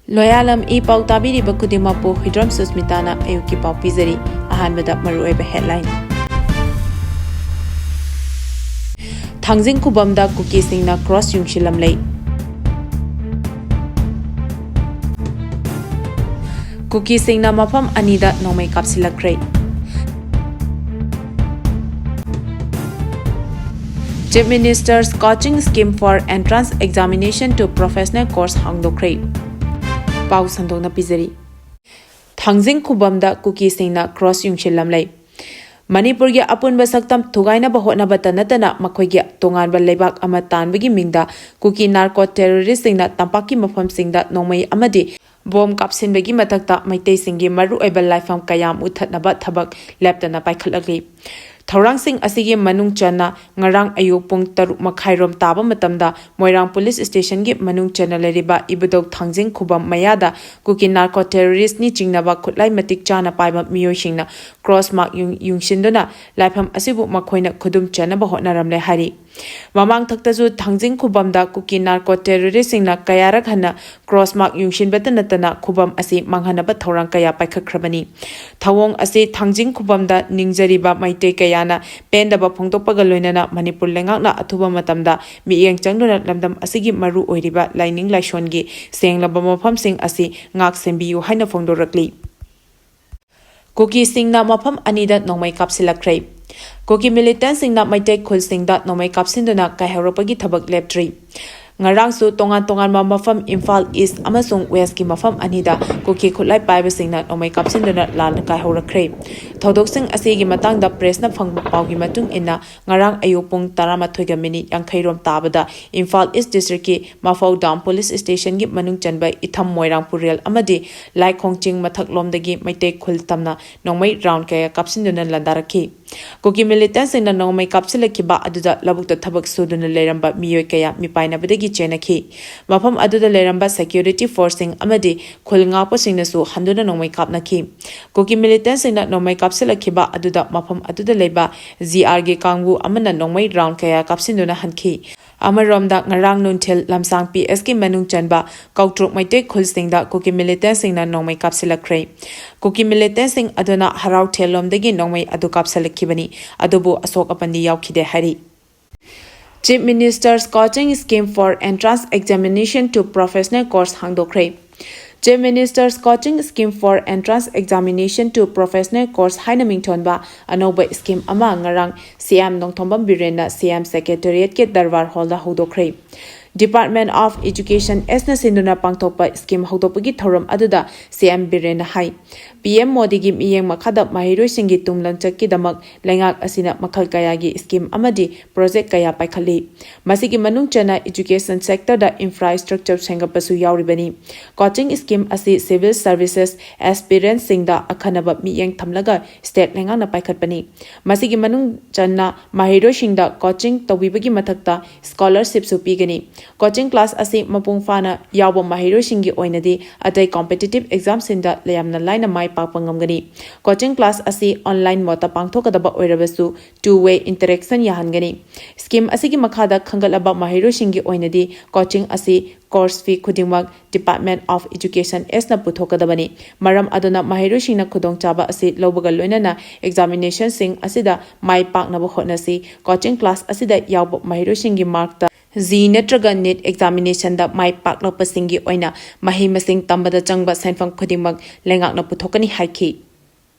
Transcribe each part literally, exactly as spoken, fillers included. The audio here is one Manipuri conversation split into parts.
ꯂꯣꯌꯥꯂꯝ ꯏ ꯄꯥꯎ ꯇꯥꯕꯤꯔꯤꯕ ꯈꯨꯗꯤꯡꯃꯛꯄꯨ ꯍꯨꯏꯗ꯭ꯔꯣꯝ ꯁꯨꯁꯃꯤꯇꯥꯅ ꯑꯌꯨꯛꯀꯤ ꯄꯥꯎ ꯄꯤꯖꯔꯤ꯫ ꯑꯍꯥꯟꯕꯗ ꯃꯔꯨꯑꯣꯏꯕ headline꯫ ꯊꯥꯡꯖꯤꯡ ꯈꯨꯕꯝꯗ ꯀꯨꯀꯤꯁꯤꯡꯅ cross ꯌꯨꯡꯁꯤꯜꯂꯝꯂꯦ꯫ ꯀꯨꯀꯤꯁꯤꯡꯅ ꯃꯐꯝ ꯑꯅꯤꯗ ꯅꯣꯡꯃꯩ ꯀꯥꯞꯁꯤꯜꯂꯛꯈ꯭ꯔꯦ꯫ Chief Minister's Coaching Scheme for Entrance Examination to Professional Course ꯍꯥꯡꯗꯣꯛꯈ꯭ꯔꯦ꯫ ꯄꯥꯎ ꯁꯟꯗꯣꯛꯅ ꯄꯤꯖꯔꯤ꯫ ꯊꯥꯡꯖꯤꯡ ꯈꯨꯕꯝꯗ ꯀꯨꯀꯤꯁꯤꯡꯅ cross ꯌꯨꯡꯁꯤꯜꯂꯝꯂꯦ꯫ ꯃꯅꯤꯄꯨꯔꯒꯤ ꯑꯄꯨꯟꯕ ꯁꯛꯇꯝ ꯊꯨꯒꯥꯏꯅꯕ ꯍꯣꯠꯅꯕꯇ ꯅꯠꯇꯅ ꯃꯈꯣꯏꯒꯤ ꯇꯣꯉꯥꯟꯕ ꯂꯩꯕꯥꯛ ꯑꯃ ꯇꯥꯟꯕꯒꯤ ꯃꯤꯡꯗ ꯀꯨꯀꯤ narco terroristꯁꯤꯡꯅ ꯇꯝꯄꯥꯛꯀꯤ ꯃꯐꯝꯁꯤꯡꯗ ꯅꯣꯡꯃꯩ ꯑꯃꯗꯤ ꯕꯣꯝ ꯀꯥꯞꯁꯤꯟꯕꯒꯤ ꯃꯊꯛꯇ ꯃꯩꯇꯩꯁꯤꯡꯒꯤ ꯃꯔꯨꯑꯣꯏꯕ ꯂꯥꯏꯐꯝ ꯀꯌꯥ ꯃꯨꯠꯊꯠꯅꯕ ꯊꯕꯛ ꯂꯦꯞꯇꯅ ꯄꯥꯏꯈꯠꯂꯛꯂꯤ꯫ ꯊꯧꯔꯥꯡꯁꯤꯡ ꯑꯁꯤꯒꯤ ꯃꯅꯨꯡ ꯆꯟꯅ ꯉꯔꯥꯡ ꯑꯌꯨꯛ ꯄꯨꯡ ꯇꯔꯨꯛ ꯃꯈꯥꯏꯔꯣꯝ ꯇꯥꯕ ꯃꯇꯝꯗ ꯃꯣꯏꯔꯥꯡ police stationꯒꯤ ꯃꯅꯨꯡ ꯆꯟꯅ ꯂꯩꯔꯤꯕ ꯏꯕꯨꯙꯧ ꯊꯥꯡꯖꯤꯡ ꯈꯨꯕꯝ ꯃꯌꯥꯗ ꯀꯨꯀꯤ narco terroristꯅꯤ ꯆꯤꯡꯅꯕ ꯈꯨꯠꯂꯥꯏ ꯃꯇꯤꯛ ꯆꯥꯅ ꯄꯥꯏꯕ ꯃꯤꯑꯣꯏꯁꯤꯡꯅ cross mark ꯌꯨꯡ-, ꯌꯨꯡꯁꯤꯟꯗꯨꯅ ꯂꯥꯏꯐꯝ ꯑꯁꯤꯕꯨ ꯃꯈꯣꯏꯅ ꯈꯨꯗꯨꯝ ꯆꯟꯅꯕ ꯍꯣꯠꯅꯔꯝꯂꯦ ꯍꯥꯏꯔꯤ꯫ ꯃꯃꯥꯡꯊꯛꯇꯁꯨ ꯊꯥꯡꯖꯤꯡ ꯈꯨꯕꯝꯗ ꯀꯨꯀꯤ narco terroristꯁꯤꯡꯅ ꯀꯌꯥꯔꯛ ꯍꯟꯅ cross mark ꯌꯨꯡꯁꯤꯟꯕꯇ ꯅꯠꯇꯅ ꯈꯨꯕꯝ ꯑꯁꯤ ꯃꯥꯡꯍꯟꯅꯕ ꯊꯧꯔꯥꯡ ꯀꯌꯥ ꯄꯥꯏꯈꯠꯈ꯭ꯔꯕꯅꯤ꯫ ꯊꯧꯑꯣꯡ ꯑꯁꯤ ꯊꯥꯡꯖꯤꯡ ꯈꯨꯕꯝꯗ ꯅꯤꯡꯖꯔꯤꯕ ꯃꯩꯇꯩ ꯀꯌꯥꯅ ꯄꯦꯟꯗꯕ ꯐꯣꯡꯗꯣꯛꯄꯒ ꯂꯣꯏꯅꯅ ꯃꯅꯤꯄꯨꯔ ꯂꯩꯉꯥꯛꯅ ꯑꯊꯨꯕ ꯃꯇꯝꯗ ꯃꯤꯠꯌꯦꯡ ꯆꯪꯗꯨꯅ ꯂꯝꯗꯝ ꯑꯁꯤꯒꯤ ꯃꯔꯨ ꯑꯣꯏꯔꯤꯕ ꯂꯥꯏꯅꯤꯡ ꯂꯥꯏꯁꯣꯟꯒꯤ ꯁꯦꯡꯂꯕ ꯃꯐꯝꯁꯤꯡ ꯑꯁꯤ ꯉꯥꯛ ꯁꯦꯟꯕꯤꯌꯨ ꯍꯥꯏꯅ ꯐꯣꯡꯗꯣꯔꯛꯂꯤ꯫ ꯀꯨꯀꯤꯁꯤꯡꯅ ꯃꯐꯝ ꯑꯅꯤꯗ ꯅꯣꯡꯃꯩ ꯀꯥꯞꯁꯤꯜꯂꯛꯈ꯭ꯔꯦ꯫ ꯀꯨꯀꯤ militantꯁꯤꯡꯅ ꯃꯩꯇꯩ ꯈꯨꯜꯁꯤꯡꯗ ꯅꯣꯡꯃꯩ ꯀꯥꯞꯁꯤꯟꯗꯨꯅ ꯀꯥꯏꯍꯧꯔꯛꯄꯒꯤ ꯊꯕꯛ ꯂꯦꯞꯇ꯭ꯔꯤ꯫ ꯉꯔꯥꯡꯁꯨ ꯇꯣꯉꯥꯟ ꯇꯣꯉꯥꯟꯕ ꯃꯐꯝ ꯏꯝꯐꯥꯜ East ꯑꯃꯁꯨꯡ Westꯀꯤ ꯃꯐꯝ ꯑꯅꯤꯗ ꯀꯨꯀꯤ ꯈꯨꯠꯂꯥꯏ ꯄꯥꯏꯕꯁꯤꯡꯅ ꯅꯣꯡꯃꯩ ꯀꯥꯞꯁꯤꯟꯗꯨꯅ ꯂꯥꯟ ꯀꯥꯏꯍꯧꯔꯛꯈ꯭ꯔꯦ꯫ ꯊꯧꯗꯣꯛꯁꯤꯡ ꯑꯁꯤꯒꯤ ꯃꯇꯥꯡꯗ pressꯅ ꯐꯪꯕ ꯄꯥꯎꯒꯤ ꯃꯇꯨꯡ ꯏꯟꯅ, ꯉꯔꯥꯡ ꯑꯌꯨꯛ ꯄꯨꯡ ꯇꯔꯥꯃꯥꯊꯣꯏꯒ minute ꯌꯥꯡꯈꯩ ꯔꯣꯝ ꯇꯥꯕꯗ ꯏꯝꯐꯥꯜ East Districtꯀꯤ ꯃꯐꯧ Down Police Stationꯒꯤ ꯃꯅꯨꯡ ꯆꯟꯕ ꯏꯊꯝ ꯃꯣꯏꯔꯥꯡ ꯄꯨꯔꯦꯜ ꯑꯃꯗꯤ ꯂꯥꯏꯈꯣꯡ ꯆꯤꯡ ꯃꯊꯛꯂꯣꯝꯗꯒꯤ ꯃꯩꯇꯩ ꯈꯨꯜ ꯇꯝꯅ ꯅꯣꯡꯃꯩ round ꯀꯌꯥ ꯀꯥꯞꯁꯤꯟꯗꯨꯅ ꯂꯥꯟꯗꯥꯔꯛꯈꯤ꯫ ꯀꯨꯀꯤ militantꯁꯤꯡꯅ ꯅꯣꯡꯃꯩ ꯀꯥꯞꯁꯤꯜꯂꯛꯈꯤꯕ ꯑꯗꯨꯗ ꯂꯧꯕꯨꯛꯇ ꯊꯕꯛ ꯁꯨꯗꯨꯅ ꯂꯩꯔꯝꯕ ꯃꯤꯑꯣꯏ ꯀꯌꯥ ꯃꯤꯄꯥꯏꯅꯕꯗꯒꯤ ꯆꯦꯟꯅꯈꯤ꯫ ꯃꯐꯝ ꯑꯗꯨꯗ ꯂꯩꯔꯝꯕ security forceꯁꯤꯡ ꯑꯃꯗꯤ ꯈꯨꯜ ꯉꯥꯛꯄꯁꯤꯡꯅꯁꯨ ꯍꯟꯗꯨꯅ ꯅꯣꯡꯃꯩ ꯀꯥꯞꯅꯈꯤ꯫ ꯀꯨꯀꯤ militantꯁꯤꯡꯅ ꯅꯣꯡꯃꯩ ꯀꯥꯞꯁꯤꯜꯂꯛꯈꯤꯕ ꯑꯗꯨꯗ ꯃꯐꯝ ꯑꯗꯨꯗ ꯂꯩꯕ GRꯒꯤ ꯀꯥꯡꯕꯨ ꯑꯃꯅ ꯅꯣꯡꯃꯩ round ꯀꯌꯥ ꯀꯥꯞꯁꯤꯟꯗꯨꯅ ꯍꯟꯈꯤ꯫ ꯑꯃꯔꯣꯝꯗ, ꯉꯔꯥꯡ ꯅꯨꯡꯊꯤꯜ ꯂꯝꯁꯥꯡ ꯄꯤ ꯑꯦꯁꯀꯤ ꯃꯅꯨꯡ ꯆꯟꯕ ꯀꯧꯇ꯭ꯔꯨꯛ ꯃꯩꯇꯩ ꯈꯨꯜꯁꯤꯡꯗ ꯀꯨꯀꯤ ꯃꯤꯂꯤꯇꯦꯟꯁꯤꯡꯅ ꯅꯣꯡꯃꯩ ꯀꯥꯞꯁꯤꯜꯂꯛꯈ꯭ꯔꯦ꯫ ꯀꯨꯀꯤ ꯃꯤꯂꯤꯇꯦꯟꯁꯤꯡ ꯑꯗꯨꯅ ꯍꯔꯥꯎ ꯊꯦꯜꯂꯣꯝꯗꯒꯤ ꯅꯣꯡꯃꯩ ꯑꯗꯨ ꯀꯥꯞꯁꯤꯜꯂꯛꯈꯤꯕꯅꯤ, ꯑꯗꯨꯕꯨ ꯑꯁꯣꯛ ꯑꯄꯟꯗꯤ ꯌꯥꯎꯈꯤꯗꯦ ꯍꯥꯏꯔꯤ꯫ Chief Minister's Coaching Scheme for Entrance Examination to Professional Course ꯍꯥꯡꯗꯣꯛꯈ꯭ꯔꯦ꯫ Chief Minister's Coaching Scheme for Entrance Examination to Professional Course ꯍꯥꯏꯅ ꯃꯤꯡꯊꯣꯟꯕ ꯑꯅꯧꯕ ꯁ꯭ꯀꯤꯝ ꯑꯃ ꯉꯔꯥꯡ ꯁꯤ ꯑꯦꯝ ꯅꯣꯡꯊꯣꯝꯕꯝ ꯕꯤꯔꯦꯟꯅ ꯁꯤ ꯑꯦꯝ ꯁꯦꯀ꯭ꯔꯦꯇꯦꯔꯤꯌꯦꯠꯀꯤ ꯗꯔꯕꯥꯔ ꯍꯣꯜꯗ ꯍꯧꯗꯣꯛꯈ꯭ꯔꯦ꯫ Department of Education ꯑꯦꯁꯅ ꯁꯤꯟꯗꯨꯅ ꯄꯥꯡꯊꯣꯛꯄ ꯁ꯭ꯀꯤꯝ ꯍꯧꯗꯣꯛꯄꯒꯤ ꯊꯧꯔꯝ ꯑꯗꯨꯗ ꯁꯤ ꯑꯦꯝ ꯕꯤꯔꯦꯟꯅ ꯍꯥꯏ, ꯄꯤ ꯑꯦꯝ ꯃꯣꯗꯤꯒꯤ ꯃꯤꯠꯌꯦꯡ ꯃꯈꯥꯗ ꯃꯍꯩꯔꯣꯏꯁꯤꯡꯒꯤ ꯇꯨꯡ ꯂꯝꯆꯠꯀꯤꯗꯃꯛ ꯂꯩꯉꯥꯛ ꯑꯁꯤꯅ ꯃꯈꯜ ꯀꯌꯥꯒꯤ ꯁ꯭ꯀꯤꯝ ꯑꯃꯗꯤ ꯄ꯭ꯔꯣꯖꯦꯛ ꯀꯌꯥ ꯄꯥꯏꯈꯠꯂꯤ꯫ ꯃꯁꯤꯒꯤ ꯃꯅꯨꯡ ꯆꯟꯅ education sectorꯗ infrastructure ꯁꯦꯝꯒꯠꯄꯁꯨ ꯌꯥꯎꯔꯤꯕꯅꯤ꯫ Coaching scheme ꯑꯁꯤ civil services aspirantꯁꯤꯡꯗ ꯑꯈꯟꯅꯕ ꯃꯤꯠꯌꯦꯡ ꯊꯝꯂꯒ state ꯂꯩꯉꯥꯛꯅ ꯄꯥꯏꯈꯠꯄꯅꯤ꯫ ꯃꯁꯤꯒꯤ ꯃꯅꯨꯡ ꯆꯟꯅ ꯃꯍꯩꯔꯣꯏꯁꯤꯡꯗ coaching ꯇꯧꯕꯤꯕꯒꯤ ꯃꯊꯛꯇ scholarshipꯁꯨ ꯄꯤꯒꯅꯤ꯫ Coaching class ꯑꯁꯤ ꯃꯄꯨꯡ ꯐꯥꯅ ꯌꯥꯎꯕ ꯃꯍꯩꯔꯣꯏꯁꯤꯡꯒꯤ ꯑꯣꯏꯅꯗꯤ ꯑꯇꯩ competitive examꯁꯤꯡꯗ ꯌꯥꯝꯅ ꯂꯥꯏꯅ ꯃꯥꯏ ꯄꯥꯛꯄ ꯉꯝꯒꯅꯤ꯫ Coaching class ꯑꯁꯤ online modeꯇ ꯄꯥꯡꯊꯣꯛꯀꯗꯕ ꯑꯣꯏꯔꯕꯁꯨ two way interaction ꯌꯥꯍꯟꯒꯅꯤ꯫ ꯁ꯭ꯀꯤꯝ ꯑꯁꯤꯒꯤ ꯃꯈꯥꯗ ꯈꯟꯒꯠꯂꯕ ꯃꯍꯩꯔꯣꯏꯁꯤꯡꯒꯤ ꯑꯣꯏꯅꯗꯤ coaching ꯑꯁꯤ course fee ꯈꯨꯗꯤꯡꯃꯛ Department of Education ꯑꯦꯁꯅ ꯄꯨꯊꯣꯛꯀꯗꯕꯅꯤ꯫ ꯃꯔꯝ ꯑꯗꯨꯅ ꯃꯍꯩꯔꯣꯏꯁꯤꯡꯅ ꯈꯨꯗꯣꯡꯆꯥꯕ ꯑꯁꯤ ꯂꯧꯕꯒ ꯂꯣꯏꯅꯅ examinationꯁꯤꯡ ꯑꯁꯤꯗ ꯃꯥꯏ ꯄꯥꯛꯅꯕ ꯍꯣꯠꯅꯁꯤ꯫ Coaching class ꯑꯁꯤꯗ ꯌꯥꯎꯕ ꯃꯍꯩꯔꯣꯏꯁꯤꯡꯒꯤ markꯇ G ꯅꯠꯇ꯭ꯔꯒ NEET examinationꯗ ꯃꯥꯏ ꯄꯥꯛꯂꯛꯄꯁꯤꯡꯒꯤ ꯑꯣꯏꯅ ꯃꯍꯩ ꯃꯁꯤꯡ ꯇꯝꯕꯗ ꯆꯪꯕ ꯁꯦꯟꯐꯝ ꯈꯨꯗꯤꯡꯃꯛ ꯂꯩꯉꯥꯛꯅ ꯄꯨꯊꯣꯛꯀꯅꯤ ꯍꯥꯏꯈꯤ꯫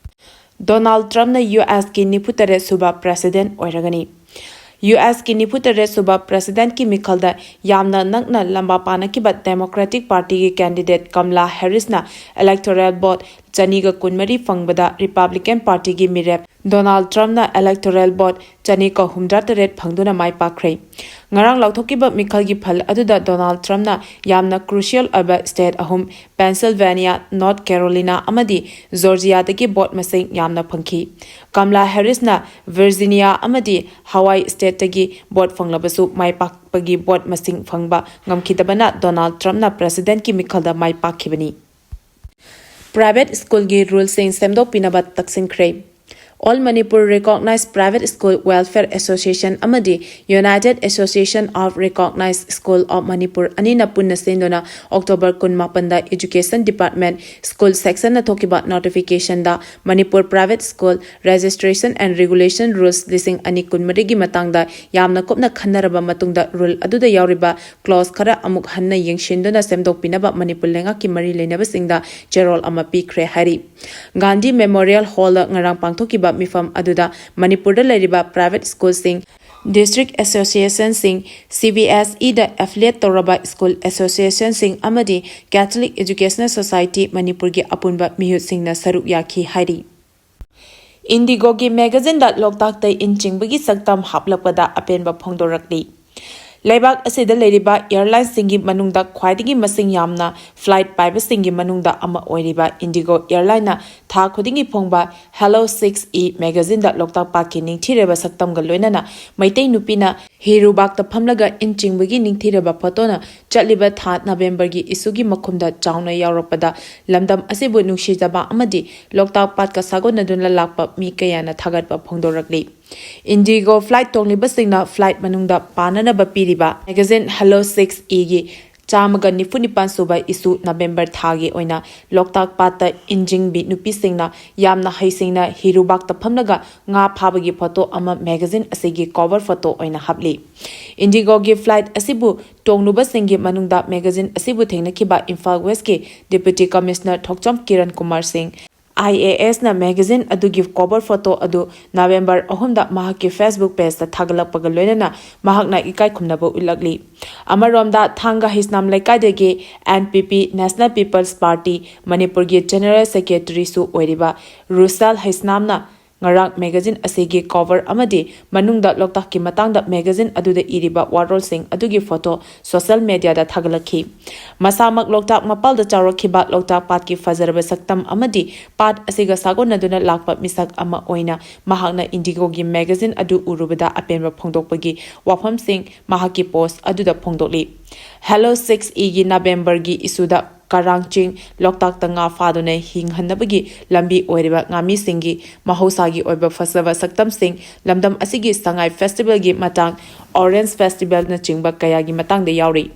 Donald Trumpꯅ ꯌꯨ ꯑꯦꯁꯀꯤ ꯅꯤꯐꯨ ꯇꯔꯦꯠ ꯁꯨꯕ president ꯑꯣꯏꯔꯒꯅꯤ꯫ ꯌꯨ ꯑꯦꯁꯀꯤ ꯅꯤꯐꯨ ꯇꯔꯦꯠ ꯁꯨꯕ presidentꯀꯤ ꯃꯤꯈꯜꯗ ꯌꯥꯝꯅ ꯅꯛꯅ ꯂꯝꯕꯥ ꯄꯥꯅꯈꯤꯕ Democratic Partyꯒꯤ candidate Kamala Harrisꯅ electoral vote ꯆꯅꯤꯒ ꯀꯨꯟꯃꯔꯤ ꯐꯪꯕꯗ Republican Partyꯒꯤ ꯃꯤꯔꯦꯞ Donald Trumpꯅ electoral vote ꯆꯅꯤꯒ ꯍꯨꯝꯗ꯭ꯔꯥ ꯇꯔꯦꯠ ꯐꯪꯗꯨꯅ ꯃꯥꯏ ꯄꯥꯛꯈ꯭ꯔꯦ꯫ ꯉꯔꯥꯡ ꯂꯥꯎꯊꯣꯛꯈꯤꯕ ꯃꯤꯈꯜꯒꯤ ꯐꯜ ꯑꯗꯨꯗ Donald Trumpꯅ ꯌꯥꯝꯅ crucial ꯑꯣꯏꯕ state ꯑꯍꯨꯝ, Pennsylvania, North Carolina ꯑꯃꯗꯤ Georgiaꯗꯒꯤ vote ꯃꯁꯤꯡ ꯌꯥꯝꯅ ꯐꯪꯈꯤ꯫ Kamala Harrisꯅ Virginia ꯑꯃꯗꯤ Hawaii stateꯇꯒꯤ vote ꯐꯪꯂꯕꯁꯨ ꯃꯥꯏ ꯄꯥꯛꯄꯒꯤ vote ꯃꯁꯤꯡ ꯐꯪꯕ ꯉꯝꯈꯤꯗꯕꯅ Donald Trumpꯅ presidentꯀꯤ ꯃꯤꯈꯜꯗ ꯃꯥꯏ ꯄꯥꯛꯈꯤꯕꯅꯤ꯫ Private schoolꯒꯤ ruleꯁꯤꯡ ꯁꯦꯝꯗꯣꯛꯄꯤꯅꯕ ꯇꯛꯁꯤꯟꯈ꯭ꯔꯦ꯫ All Manipur Recognized Private School Welfare Association ꯑꯃꯗꯤ United Association of Recognized School of Manipur ꯑꯅꯤꯅ ꯄꯨꯟꯅ ꯁꯤꯟꯗꯨꯅ October ꯀꯨꯟꯃꯥꯄꯟꯗ Education Department School Sectionꯅ ꯊꯣꯛꯈꯤꯕ notificationꯗ Manipur Private School Registration and Regulation Rules ꯂꯤꯁꯤꯡ ꯑꯅꯤ ꯀꯨꯟꯃꯔꯤꯒꯤ ꯃꯇꯥꯡꯗ ꯌꯥꯝꯅ ꯀꯨꯞꯅ ꯈꯟꯅꯔꯕ ꯃꯇꯨꯡꯗ rule ꯑꯗꯨꯗ ꯌꯥꯎꯔꯤꯕ clause ꯈꯔ ꯑꯃꯨꯛ ꯍꯟꯅ ꯌꯦꯡꯁꯤꯟꯗꯨꯅ ꯁꯦꯝꯗꯣꯛꯄꯤꯅꯕ ꯃꯅꯤꯄꯨꯔ ꯂꯩꯉꯥꯛꯀꯤ ꯃꯔꯤ ꯂꯩꯅꯕꯁꯤꯡꯗ ꯆꯦꯔꯣꯜ ꯑꯃ ꯄꯤꯈ꯭ꯔꯦ ꯍꯥꯏꯔꯤ꯫ ꯒꯥꯟꯙꯤ Memorial Hallꯗ ꯉꯔꯥꯡ ꯄꯥꯡꯊꯣꯛꯈꯤꯕ ꯃꯤꯐꯝ ꯑꯗꯨꯗ ꯃꯅꯤꯄꯨꯔꯗ ꯂꯩꯔꯤꯕ private schoolꯁꯤꯡ, district associationꯁꯤꯡ, CBSEꯗ affiliate ꯇꯧꯔꯕ school associationꯁꯤꯡ ꯑꯃꯗꯤ Catholic Educational Society ꯃꯅꯤꯄꯨꯔꯒꯤ ꯑꯄꯨꯟꯕ ꯃꯤꯍꯨꯠꯁꯤꯡꯅ ꯁꯔꯨꯛ ꯌꯥꯈꯤ ꯍꯥꯏꯔꯤ꯫ INDIGOꯒꯤ magazineꯗ ꯂꯣꯛꯇꯥꯛꯇ ꯏꯟ ꯆꯤꯡꯕꯒꯤ ꯁꯛꯇꯝ ꯍꯥꯞꯂꯛꯄꯗ ꯑꯄꯦꯟꯕ ꯐꯣꯡꯗꯣꯔꯛꯂꯤ꯫ ꯂꯩꯕꯥꯛ ꯑꯁꯤꯗ ꯂꯩꯔꯤꯕ airlineꯁꯤꯡꯒꯤ ꯃꯅꯨꯡꯗ ꯈ꯭ꯋꯥꯏꯗꯒꯤ ꯃꯁꯤꯡ ꯌꯥꯝꯅ flight ꯄꯥꯏꯕꯁꯤꯡꯒꯤ ꯃꯅꯨꯡꯗ ꯑꯃ ꯑꯣꯏꯔꯤꯕ INDIGO Airlineꯅ ꯊꯥ ꯈꯨꯗꯤꯡꯒꯤ ꯐꯣꯡꯕ Hello Six E magazineꯗ ꯂꯣꯛꯇꯥꯛ ꯄꯥꯠꯀꯤ ꯅꯤꯡꯊꯤꯔꯕ ꯁꯛꯇꯝꯒ ꯂꯣꯏꯅꯅ ꯃꯩꯇꯩ ꯅꯨꯄꯤꯅ ꯍꯤꯔꯨꯕꯥꯛꯇ ꯐꯝꯂꯒ ꯏꯟ ꯆꯤꯡꯕꯒꯤ ꯅꯤꯡꯊꯤꯔꯕ photoꯅ ꯆꯠꯂꯤꯕ ꯊꯥ Novemberꯒꯤ issueꯒꯤ ꯃꯈꯨꯝꯗ ꯆꯥꯎꯅ ꯌꯥꯎꯔꯛꯄꯗ ꯂꯝꯗꯝ ꯑꯁꯤꯕꯨ ꯅꯨꯡꯁꯤꯖꯕ ꯑꯃꯗꯤ ꯂꯣꯛꯇꯥꯛ ꯄꯥꯠꯀ ꯁꯥꯒꯣꯟꯅꯗꯨꯅ ꯂꯥꯛꯄ ꯃꯤ ꯀꯌꯥꯅ ꯊꯥꯒꯠꯄ ꯐꯣꯡꯗꯣꯔꯛꯂꯤ꯫ INDIGO flight ꯇꯣꯡꯂꯤꯕꯁꯤꯡꯅ flight ꯃꯅꯨꯡꯗ ꯄꯥꯅꯅꯕ ꯄꯤꯔꯤꯕ magazine Hello Six Eꯒꯤ ꯆꯥꯝꯃꯒ ꯅꯤꯐꯨ ꯅꯤꯄꯥꯟ ꯁꯨꯕ issue November ꯊꯥꯒꯤ ꯑꯣꯏꯅ ꯂꯣꯛꯇꯥꯛ ꯄꯥꯠꯇ ꯏꯟ ꯆꯤꯡꯕꯤ ꯅꯨꯄꯤꯁꯤꯡꯅ ꯌꯥꯝꯅ ꯍꯩꯁꯤꯡꯅ ꯍꯤꯔꯨꯕꯥꯛꯇ ꯐꯝꯂꯒ ꯉꯥ ꯐꯥꯕꯒꯤ photo ꯑꯃ magazine ꯑꯁꯤꯒꯤ cover photo ꯑꯣꯏꯅ ꯍꯥꯞꯂꯤ꯫ INDIGOꯒꯤ flight ꯑꯁꯤꯕꯨ ꯇꯣꯡꯂꯨꯕꯁꯤꯡꯒꯤ ꯃꯅꯨꯡꯗ magazine ꯑꯁꯤꯕꯨ ꯊꯦꯡꯅꯈꯤꯕ ꯏꯝꯐꯥꯜ Westꯀꯤ Deputy Commissioner ꯊꯣꯛꯆꯣꯝ ꯀꯤꯔꯟ ꯀꯨꯃꯥꯔ ꯁꯤꯡ, IASꯅ magazine ꯑꯗꯨꯒꯤ cover photo ꯑꯗꯨ November ꯑꯍꯨꯝꯗ ꯃꯍꯥꯛꯀꯤ Facebook pageꯇ ꯊꯥꯒꯠꯂꯛꯄꯒ ꯂꯣꯏꯅꯅ ꯃꯍꯥꯛꯅ ꯏꯀꯥꯏ ꯈꯨꯝꯅꯕ ꯎꯠꯂꯛꯂꯤ꯫ ꯑꯃꯔꯣꯝꯗ ꯊꯥꯡꯒ ꯍꯩꯁꯅꯥꯝ ꯂꯩꯀꯥꯏꯗꯒꯤ NPP National People's Party ꯃꯅꯤꯄꯨꯔꯒꯤ General Secretaryꯁꯨ ꯑꯣꯏꯔꯤꯕ ꯔꯨꯁꯦꯜ ꯍꯩꯁꯅꯥꯝꯅ ꯉꯔꯥꯡ magazine ꯑꯁꯤꯒꯤ cover ꯑꯃꯗꯤ ꯃꯅꯨꯡꯗ ꯂꯣꯛꯇꯥꯛꯀꯤ ꯃꯇꯥꯡꯗ magazine ꯑꯗꯨꯗ ꯏꯔꯤꯕ ꯋꯥꯔꯣꯜꯁꯤꯡ ꯑꯗꯨꯒꯤ photo social mediaꯗ ꯊꯥꯒꯠꯂꯛꯈꯤ꯫ ꯃꯁꯥꯃꯛ ꯂꯣꯛꯇꯥꯛ ꯃꯄꯥꯜꯗ ꯆꯥꯎꯔꯛꯈꯤꯕ ꯂꯣꯛꯇꯥꯛ ꯄꯥꯠꯀꯤ ꯐꯖꯔꯕ ꯁꯛꯇꯝ ꯑꯃꯗꯤ ꯄꯥꯠ ꯑꯁꯤꯒ ꯁꯥꯒꯣꯟꯅꯗꯨꯅ ꯂꯥꯛꯄ ꯃꯤꯁꯛ ꯑꯃ ꯑꯣꯏꯅ ꯃꯍꯥꯛꯅ INDIGOꯒꯤ magazine ꯑꯗꯨ ꯎꯔꯨꯕꯗ ꯑꯄꯦꯟꯕ ꯐꯣꯡꯗꯣꯛꯄꯒꯤ ꯋꯥꯐꯝꯁꯤꯡ ꯃꯍꯥꯛꯀꯤ post ꯑꯗꯨꯗ ꯐꯣꯡꯗꯣꯛꯂꯤ꯫ Hello Six Eꯒꯤ Novemberꯒꯤ issueꯗ ꯀꯔꯥꯡ ꯆꯤꯡ, ꯂꯣꯛꯇꯥꯛꯇ ꯉꯥ ꯐꯥꯗꯨꯅ ꯍꯤꯡꯍꯟꯅꯕꯒꯤ ꯂꯝꯕꯤ ꯑꯣꯏꯔꯤꯕ ꯉꯥꯃꯤꯁꯤꯡꯒꯤ ꯃꯍꯧꯁꯥꯒꯤ ꯑꯣꯏꯕ ꯐꯖꯕ ꯁꯛꯇꯝꯁꯤꯡ, ꯂꯝꯗꯝ ꯑꯁꯤꯒꯤ ꯁꯉꯥꯏ ꯐꯦꯁꯇꯤꯚꯦꯜꯒꯤ ꯃꯇꯥꯡ, ꯑꯣꯔꯦꯟꯖ ꯐꯦꯁꯇꯤꯚꯦꯜꯅꯆꯤꯡꯕ ꯀꯌꯥꯒꯤ ꯃꯇꯥꯡꯗ ꯌꯥꯎꯔꯤ꯫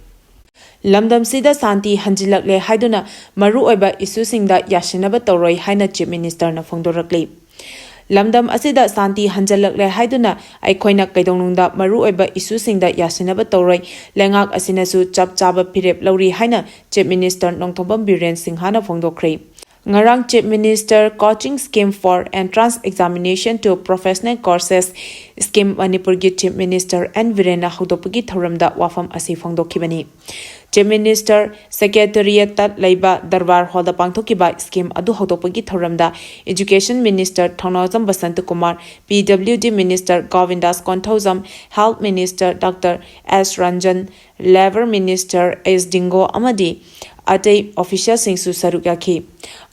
ꯂꯝꯗꯝꯁꯤꯗ ꯁꯥꯟꯇꯤ ꯍꯟꯖꯤꯜꯂꯛꯂꯦ ꯍꯥꯏꯗꯨꯅ ꯃꯔꯨꯑꯣꯏꯕ ꯏꯁꯨꯁꯤꯡꯗ ꯌꯥꯁꯤꯟꯅꯕ ꯇꯧꯔꯣꯏ ꯍꯥꯏꯅ ꯆꯤꯐ ꯃꯤꯅꯤꯁꯇꯔꯅ ꯐꯣꯡꯗꯣꯔꯛꯂꯤ꯫ ꯂꯝꯗꯝ ꯑꯁꯤꯗ ꯁꯥꯟꯇꯤ ꯍꯟꯖꯤꯜꯂꯛꯂꯦ ꯍꯥꯏꯗꯨꯅ ꯑꯩꯈꯣꯏꯅ ꯀꯩꯗꯧꯅꯨꯡꯗ ꯃꯔꯨꯑꯣꯏꯕ ꯏꯁꯨꯁꯤꯡꯗ ꯌꯥꯁꯤꯟꯅꯕ ꯇꯧꯔꯣꯏ꯫ ꯂꯩꯉꯥꯛ ꯑꯁꯤꯅꯁꯨ ꯆꯞ ꯆꯥꯕ ꯐꯤꯔꯦꯞ ꯂꯧꯔꯤ ꯍꯥꯏꯅ ꯆꯤꯐ ꯃꯤꯅꯤꯁꯇꯔ ꯅꯣꯡꯊꯣꯝꯕꯝ ꯕꯤꯔꯦꯟ ꯁꯤꯡꯍꯥꯅ ꯐꯣꯡꯗꯣꯛꯈ꯭ꯔꯦ꯫ ꯉꯔꯥꯡ Chief Minister Coaching Scheme for Entrance Examination to Professional Courses Scheme ꯃꯅꯤꯄꯨꯔꯒꯤ ꯆꯤꯐ ꯃꯤꯅꯤꯁꯇꯔ ꯑꯦꯟ ꯕꯤꯔꯦꯟꯅ ꯍꯧꯗꯣꯛꯄꯒꯤ ꯊꯧꯔꯝꯗ ꯋꯥꯐꯝ ꯑꯁꯤ ꯐꯣꯡꯗꯣꯛꯈꯤꯕꯅꯤ꯫ ꯆꯤꯐ ꯃꯤꯅꯤꯁꯇꯔ ꯁꯦꯀ꯭ꯔꯦꯇꯔꯤꯌꯦꯠꯇ ꯂꯩꯕ ꯗꯔꯕꯥꯔ ꯍꯣꯜꯗ ꯄꯥꯡꯊꯣꯛꯈꯤꯕ ꯁ꯭ꯀꯤꯝ ꯑꯗꯨ ꯍꯧꯗꯣꯛꯄꯒꯤ ꯊꯧꯔꯝꯗ ꯏꯖꯨꯀꯦꯁꯟ ꯃꯤꯅꯤꯁꯇꯔ ꯊꯧꯅꯥꯖꯝ ꯕꯁꯟꯇꯀꯨꯃꯥꯔ, ꯄꯤ ꯗꯕ꯭ꯂꯤꯎ ꯗꯤ minister ꯒꯣꯕꯤꯟꯗꯥꯁ Konthoujam, health minister doctor ꯑꯦꯁ ꯔꯟꯖꯟ, ꯂꯦꯕꯔ ꯃꯤꯅꯤꯁꯇꯔ ꯑꯦꯁ ꯗꯤꯡꯒꯣ ꯑꯃꯗꯤ ꯑꯇꯩ ꯑꯣꯐꯤꯁꯤꯌꯦꯜꯁꯤꯡꯁꯨ ꯁꯔꯨꯛ ꯌꯥꯈꯤ꯫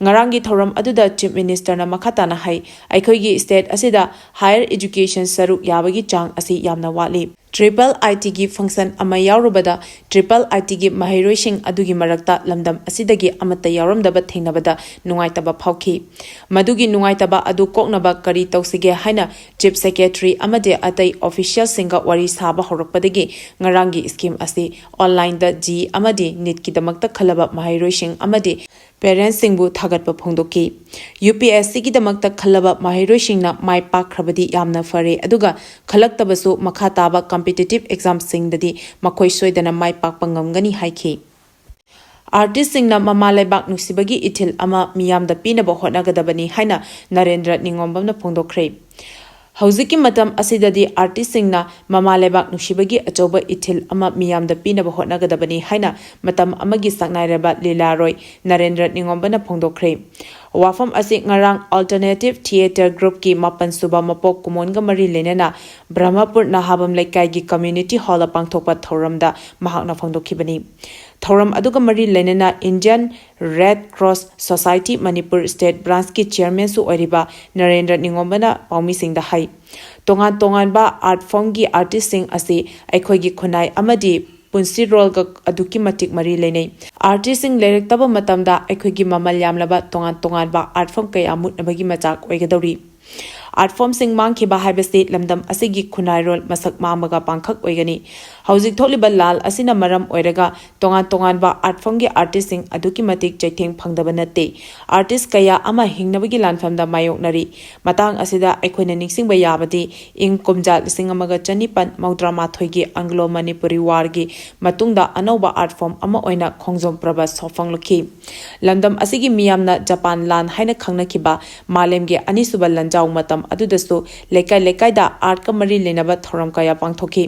ꯉꯔꯥꯡꯒꯤ ꯊꯧꯔꯝ ꯑꯗꯨꯗ ꯆꯤꯐ ꯃꯤꯅꯤꯁꯇꯔꯅ ꯃꯈꯥ ꯇꯥꯅ ꯍꯥꯏ, ꯑꯩꯈꯣꯏꯒꯤ ꯁ꯭ꯇꯦꯠ ꯑꯁꯤꯗ ꯍꯥꯌꯔ ꯏꯖꯨꯀꯦꯁꯟ ꯁꯔꯨꯛ ꯌꯥꯕꯒꯤ ꯆꯥꯡ ꯑꯁꯤ ꯌꯥꯝꯅ ꯋꯥꯠꯂꯤ꯫ ꯇ꯭ꯔꯤꯄꯜ ꯑꯥꯏ ꯇꯤꯒꯤ ꯐꯪꯁꯟ ꯑꯃ ꯌꯥꯎꯔꯨꯕꯗ ꯇ꯭ꯔꯤꯄꯜ ꯑꯥꯏ ꯇꯤꯒꯤ ꯃꯍꯩꯔꯣꯏꯁꯤꯡ ꯑꯗꯨꯒꯤ ꯃꯔꯛꯇ ꯂꯝꯗꯝ ꯑꯁꯤꯗꯒꯤ ꯑꯃꯠꯇ ꯌꯥꯎꯔꯝꯗꯕ ꯊꯦꯡꯅꯕꯗ ꯅꯨꯡꯉꯥꯏꯇꯕ ꯐꯥꯎꯈꯤ꯫ ꯃꯗꯨꯒꯤ ꯅꯨꯡꯉꯥꯏꯇꯕ ꯑꯗꯨ ꯀꯣꯛꯅꯕ ꯀꯔꯤ ꯇꯧꯁꯤꯒꯦ ꯍꯥꯏꯅ ꯆꯤꯐ ꯁꯦꯀ꯭ꯔꯦꯇꯔꯤ ꯑꯃꯗꯤ ꯑꯇꯩ ꯑꯣꯐꯤꯁꯤꯌꯦꯜꯁꯤꯡꯒ ꯋꯥꯔꯤ ꯁꯥꯕ ꯍꯧꯔꯛꯄꯗꯒꯤ ꯉꯔꯥꯡꯒꯤ ꯁ꯭ꯀꯤꯝ ꯑꯁꯤ ꯑꯣꯟꯂꯥꯏꯟꯗ ꯖꯤ ꯑꯃꯗꯤ ꯅꯤꯠꯀꯤꯗꯃꯛꯇ ꯈꯜꯂꯕ ꯃꯍꯩꯔꯣꯏꯁꯤꯡ ꯑꯃꯗꯤ ꯄꯦꯔꯦꯟꯁꯁꯤꯡꯕꯨ ꯊꯥꯒꯠꯄ ꯐꯣꯡꯗꯣꯛꯈꯤ꯫ ꯌꯨ ꯄꯤ ꯑꯦꯁ ꯁꯤꯒꯤꯗꯃꯛꯇ ꯈꯜꯂꯕ ꯃꯍꯩꯔꯣꯏꯁꯤꯡꯅ ꯃꯥꯏ ꯄꯥꯛꯈ꯭ꯔꯕꯗꯤ ꯌꯥꯝꯅ ꯐꯔꯦ, ꯑꯗꯨꯒ ꯈꯜꯂꯛꯇꯕꯁꯨ ꯃꯈꯥ ꯇꯥꯕ ꯀꯝꯄꯤꯇꯤꯇꯤꯚ ꯑꯦꯛꯖꯥꯝꯁꯤꯡꯗꯗꯤ ꯃꯈꯣꯏ ꯁꯣꯏꯗꯅ ꯃꯥꯏ ꯄꯥꯛꯄ ꯉꯝꯒꯅꯤ ꯍꯥꯏꯈꯤ꯫ ꯑꯥꯔꯇꯤꯁꯁꯤꯡꯅ ꯃꯃꯥ ꯂꯩꯕꯥꯛ ꯅꯨꯡꯁꯤꯕꯒꯤ ꯏꯊꯤꯜ ꯑꯃ ꯃꯤꯌꯥꯝꯗ ꯄꯤꯅꯕ ꯍꯣꯠꯅꯒꯗꯕꯅꯤ ꯍꯥꯏꯅ ꯅꯔꯦꯟꯗ꯭ꯔ ꯅꯤꯉꯣꯝꯕꯝꯅ ꯐꯣꯡꯗꯣꯛꯈ꯭ꯔꯦ꯫ ꯍꯧꯖꯤꯛꯀꯤ ꯃꯇꯝ ꯑꯁꯤꯗꯗꯤ ꯑꯥꯔꯇꯤꯁꯁꯤꯡꯅ ꯃꯃꯥ ꯂꯩꯕꯥꯛ ꯅꯨꯡꯁꯤꯕꯒꯤ ꯑꯆꯧꯕ ꯏꯊꯤꯜ ꯑꯃ ꯃꯤꯌꯥꯝꯗ ꯄꯤꯅꯕ ꯍꯣꯠꯅꯒꯗꯕꯅꯤ ꯍꯥꯏꯅ ꯃꯇꯝ ꯑꯃꯒꯤ ꯁꯛꯅꯥꯏꯔꯕ ꯂꯤꯂꯥꯔꯣꯏ ꯅꯔꯦꯟꯗ꯭ꯔ ꯅꯤꯉꯣꯝꯕꯅ ꯐꯣꯡꯗꯣꯛꯈ꯭ꯔꯦ꯫ ꯋꯥꯐꯝ ꯑꯁꯤ ꯉꯔꯥꯡ Alternative Theatre Groupꯀꯤ ꯃꯥꯄꯟ ꯁꯨꯕ ꯃꯄꯣꯛ ꯀꯨꯝꯑꯣꯟꯒ ꯃꯔꯤ ꯂꯩꯅꯅ ꯕ꯭ꯔꯍꯃꯄꯨꯔ ꯅꯍꯥꯕꯝ ꯂꯩꯀꯥꯏꯒꯤ ꯀꯝꯃ꯭ꯌꯨꯅꯤꯇꯤ ꯍꯣꯜꯗ ꯄꯥꯡꯊꯣꯛꯄ ꯊꯧꯔꯝꯗ ꯃꯍꯥꯛꯅ ꯐꯣꯡꯗꯣꯛꯈꯤꯕꯅꯤ꯫ ꯊꯧꯔꯝ ꯑꯗꯨꯒ ꯃꯔꯤ ꯂꯩꯅꯅ Indian Red Cross Society Manipur state ꯕ꯭ꯔꯥꯟꯁꯀꯤ ꯆꯤꯌꯔꯃꯦꯟꯁꯨ ꯑꯣꯏꯔꯤꯕ ꯅꯔꯦꯟꯗ꯭ꯔ ꯅꯤꯉꯣꯝꯕꯅ ꯄꯥꯎꯃꯤꯁꯤꯡꯗ ꯍꯥꯏ, ꯇꯣꯉꯥꯟ ꯇꯣꯉꯥꯟꯕ ꯑꯥꯔꯠ ꯐꯣꯝꯒꯤ ꯑꯥꯔꯇꯤꯁꯁꯤꯡ ꯑꯁꯤ ꯑꯩꯈꯣꯏꯒꯤ ꯈꯨꯟꯅꯥꯏ ꯑꯃꯗꯤ ꯄꯨꯟꯁꯤꯔꯣꯜꯒ ꯑꯗꯨꯛꯀꯤ ꯃꯇꯤꯛ ꯃꯔꯤ ꯂꯩꯅꯩ꯫ ꯑꯥꯔꯇꯤꯁꯁꯤꯡ ꯂꯩꯔꯛꯇꯕ ꯃꯇꯝꯗ ꯑꯩꯈꯣꯏꯒꯤ ꯃꯃꯜ ꯌꯥꯝꯂꯕ ꯇꯣꯉꯥꯟ ꯇꯣꯉꯥꯟꯕ ꯑꯥꯔꯠ ꯐꯣꯝ ꯀꯌꯥ ꯃꯨꯠꯅꯕꯒꯤ ꯃꯆꯥꯛ ꯑꯣꯏꯒꯗꯧꯔꯤ꯫ ꯑꯥꯔꯠ ꯐꯣꯝꯁꯤꯡ ꯃꯥꯡꯈꯤꯕ ꯍꯥꯏꯕꯁꯤ ꯂꯝꯗꯝ ꯑꯁꯤꯒꯤ ꯈꯨꯟꯅꯥꯏꯔꯣꯜ ꯃꯁꯛ ꯃꯥꯡꯕꯒ ꯄꯥꯡꯈꯛ ꯑꯣꯏꯒꯅꯤ꯫ ꯍꯧꯖꯤꯛ ꯊꯣꯛꯂꯤꯕ ꯂꯥꯜ ꯑꯁꯤꯅ ꯃꯔꯝ ꯑꯣꯏꯔꯒ ꯇꯣꯉꯥꯟ ꯇꯣꯉꯥꯟꯕ ꯑꯥꯔꯠ ꯐꯣꯝꯒꯤ ꯑꯥꯔꯇꯤꯁꯁꯤꯡ ꯑꯗꯨꯛꯀꯤ ꯃꯇꯤꯛ ꯆꯩꯊꯦꯡ ꯐꯪꯗꯕ ꯅꯠꯇꯦ꯫ ꯑꯥꯔꯇꯤꯁ ꯀꯌꯥ ꯑꯃ ꯍꯤꯡꯅꯕꯒꯤ ꯂꯥꯟꯐꯝꯗ ꯃꯥꯌꯣꯛꯅꯔꯤ꯫ ꯃꯇꯥꯡ ꯑꯁꯤꯗ ꯑꯩꯈꯣꯏꯅ ꯅꯤꯡꯁꯤꯡꯕ ꯌꯥꯕꯗꯤ ꯏꯪ ꯀꯨꯝꯖꯥ ꯂꯤꯁꯤꯡ ꯑꯃꯒ ꯆꯅꯤꯄꯥꯟ ꯃꯧꯗ꯭ꯔꯥ ꯃꯥꯊꯣꯏꯒꯤ ꯑꯪꯒ꯭ꯂꯣ ꯃꯅꯤꯄꯨꯔꯤ ꯋꯥꯔꯒꯤ ꯃꯇꯨꯡꯗ ꯑꯅꯧꯕ ꯑꯥꯔꯠ ꯐꯣꯝ ꯑꯃ ꯑꯣꯏꯅ ꯈꯣꯡꯖꯣꯝ ꯄ꯭ꯔꯕ ꯁꯣꯛꯐꯪꯂꯛꯈꯤ꯫ ꯂꯝꯗꯝ ꯑꯁꯤꯒꯤ ꯃꯤꯌꯥꯝꯅ ꯖꯄꯥꯟ ꯂꯥꯟ ꯍꯥꯏꯅ ꯈꯪꯅꯈꯤꯕ ꯃꯥꯂꯦꯝꯒꯤ ꯑꯅꯤꯁꯨꯕ ꯂꯥꯟꯖꯥꯎ ꯃꯇꯝ ꯑꯗꯨꯗꯁꯨ ꯂꯩꯀꯥꯏ ꯂꯩꯀꯥꯏꯗ ꯑꯥꯔꯠꯀ ꯃꯔꯤ ꯂꯩꯅꯕ ꯊꯧꯔꯝ ꯀꯌꯥ ꯄꯥꯡꯊꯣꯛꯈꯤ꯫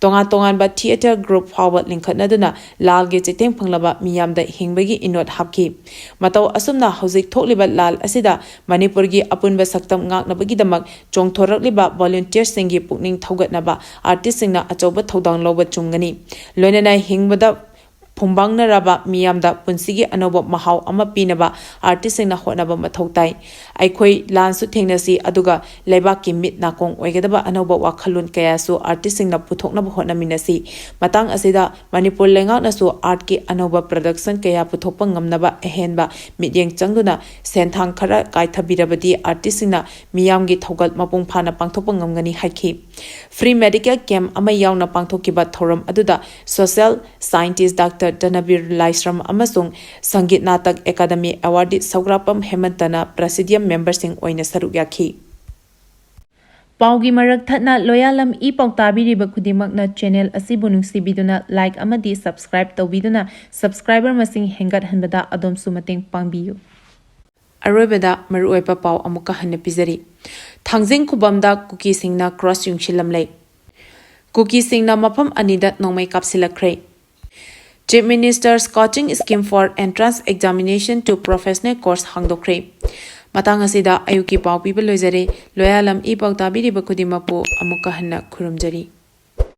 ꯇꯣꯉꯥꯟ ꯇꯣꯉꯥꯟꯕ ꯊꯤꯌꯦꯇꯔ ꯒ꯭ꯔꯨꯞ ꯐꯥꯎꯕ ꯂꯤꯡꯈꯠꯅꯗꯨꯅ ꯂꯥꯜꯒꯤ ꯆꯩꯊꯦꯡ ꯐꯪꯂꯕ ꯃꯤꯌꯥꯝꯗ ꯍꯤꯡꯕꯒꯤ ꯏꯅꯣꯠ ꯍꯥꯞꯈꯤ꯫ ꯃꯇꯧ ꯑꯁꯨꯝꯅ ꯍꯧꯖꯤꯛ ꯊꯣꯛꯂꯤꯕ ꯂꯥꯜ ꯑꯁꯤꯗ ꯃꯅꯤꯄꯨꯔꯒꯤ ꯑꯄꯨꯟꯕ ꯁꯛꯇꯝ ꯉꯥꯛꯅꯕꯒꯤꯗꯃꯛ ꯆꯣꯡꯊꯣꯔꯛꯂꯤꯕ ꯚꯣꯂꯨꯟꯇꯤꯌꯔꯁꯤꯡꯒꯤ ꯄꯨꯛꯅꯤꯡ ꯊꯧꯒꯠꯅꯕ ꯑꯥꯔꯇꯤꯁꯁꯤꯡꯅ ꯑꯆꯧꯕ ꯊꯧꯗꯥꯡ ꯂꯧꯕ ꯆꯨꯝꯒꯅꯤ꯫ ꯂꯣꯏꯅꯅ ꯍꯤꯡꯕꯗ ꯐꯨꯝꯕꯪꯅꯔꯕ ꯃꯤꯌꯥꯝꯗ ꯄꯨꯟꯁꯤꯒꯤ ꯑꯅꯧꯕ ꯃꯍꯥꯎ ꯑꯃ ꯄꯤꯅꯕ ꯑꯥꯔꯇꯤꯁꯁꯤꯡꯅ ꯍꯣꯠꯅꯕ ꯃꯊꯧ ꯇꯥꯏ꯫ ꯑꯩꯈꯣꯏ ꯂꯥꯟꯁꯨ ꯊꯦꯡꯅꯁꯤ, ꯑꯗꯨꯒ ꯂꯩꯕꯥꯛꯀꯤ ꯃꯤꯠ ꯅꯥꯀꯣꯡ ꯑꯣꯏꯒꯗꯕ ꯑꯅꯧꯕ ꯋꯥꯈꯜꯂꯣꯟ ꯀꯌꯥꯁꯨ ꯑꯥꯔꯇꯤꯁꯁꯤꯡꯅ ꯄꯨꯊꯣꯛꯅꯕ ꯍꯣꯠꯅꯃꯤꯟꯅꯁꯤ꯫ ꯃꯇꯥꯡ ꯑꯁꯤꯗ ꯃꯅꯤꯄꯨꯔ ꯂꯩꯉꯥꯛꯅꯁꯨ ꯑꯥꯔꯠꯀꯤ ꯑꯅꯧꯕ ꯄ꯭ꯔꯗꯛꯁꯟ ꯀꯌꯥ ꯄꯨꯊꯣꯛꯄ ꯉꯝꯅꯕ ꯑꯍꯦꯟꯕ ꯃꯤꯠꯌꯦꯡ ꯆꯪꯗꯨꯅ ꯁꯦꯟꯊꯥꯡ ꯈꯔ ꯀꯥꯏꯊꯕꯤꯔꯕꯗꯤ ꯑꯥꯔꯇꯤꯁꯁꯤꯡꯅ ꯃꯤꯌꯥꯝꯒꯤ ꯊꯧꯒꯜ ꯃꯄꯨꯡ ꯐꯥꯅ ꯄꯥꯡꯊꯣꯛꯄ ꯉꯝꯒꯅꯤ ꯍꯥꯏꯈꯤ꯫ ꯐ꯭ꯔꯤ ꯃꯦꯗꯤꯀꯦꯜ ꯀꯦꯝꯞ ꯑꯃ ꯌꯥꯎꯅ ꯄꯥꯡꯊꯣꯛꯈꯤꯕ ꯊꯧꯔꯝ ꯑꯗꯨꯗ ꯁꯣꯁꯤꯌꯦꯜ ꯁꯥꯏꯟꯇꯤꯁ ꯗꯥꯛꯇꯔ ꯙꯅꯕꯤꯔ ꯂꯥꯏꯁ꯭ꯔꯝ ꯑꯃꯁꯨꯡ ꯁꯪꯒꯤꯠ ꯅꯥꯇꯛ ꯑꯦꯀꯥꯗꯃꯤ ꯑꯦꯋꯥꯔꯗꯤ ꯁꯧꯒ꯭ꯔꯥꯛꯄꯝ ꯍꯦꯃꯟꯇꯅ ꯄ꯭ꯔꯦꯁꯤꯗꯤꯌꯝ ꯃꯦꯝꯕꯔꯁꯤꯡ ꯑꯣꯏꯅ ꯁꯔꯨꯛ ꯌꯥꯈꯤ꯫ ꯄꯥꯎꯒꯤ ꯃꯔꯛ ꯊꯠꯅ ꯂꯣꯌꯥꯂꯝ ꯏ ꯄꯥꯎ ꯇꯥꯕꯤꯔꯤꯕ ꯈꯨꯗꯤꯡꯃꯛꯅ ꯆꯦꯅꯦꯜ ꯑꯁꯤꯕꯨ ꯅꯨꯡꯁꯤꯕꯤꯗꯨꯅ ꯂꯥꯏꯛ ꯑꯃꯗꯤ ꯁꯕꯁꯀ꯭ꯔꯥꯏꯕ ꯇꯧꯕꯤꯗꯨꯅ ꯁꯕꯁꯀ꯭ꯔꯥꯏꯕꯔ ꯃꯁꯤꯡ ꯍꯦꯟꯒꯠꯍꯟꯕꯗ ꯑꯗꯣꯝꯁꯨ ꯃꯇꯦꯡ ꯄꯥꯡꯕꯤꯌꯨ꯫ ꯑꯔꯣꯏꯕꯗ ꯃꯔꯨꯑꯣꯏꯕ ꯄꯥꯎ ꯑꯃꯨꯛꯀ ꯍꯟꯅ ꯄꯤꯖꯔꯤ꯫ ꯊꯥꯡꯖꯤꯡ ꯈꯨꯕꯝꯗ ꯀꯨꯀꯤꯁꯤꯡꯅ ꯀ꯭ꯔꯣꯁ ꯌꯨꯡꯁꯤꯜꯂꯝꯂꯦ꯫ ꯀꯨꯀꯤꯁꯤꯡꯅ ꯃꯐꯝ ꯑꯅꯤꯗ ꯅꯣꯡꯃꯩ ꯀꯥꯞꯁꯤꯜꯂꯛꯈ꯭ꯔꯦ꯫ Chief Minister's Coaching Scheme for Entrance Examination to Professional Course ꯍꯥꯡꯗꯣꯛꯈ꯭ꯔꯦ꯫ ꯃꯇꯥꯡ ꯑꯁꯤꯗ ꯑꯌꯨꯛꯀꯤ ꯄꯥꯎ ꯄꯤꯕ ꯂꯣꯏꯖꯔꯦ꯫ ꯂꯣꯌꯥꯂꯝ ꯏ ꯄꯥꯎ ꯇꯥꯕꯤꯔꯤꯕ ꯈꯨꯗꯤꯡꯃꯛꯄꯨ ꯑꯃꯨꯛꯀ ꯍꯟꯅ ꯈꯨꯔꯨꯝꯖꯔꯤ꯫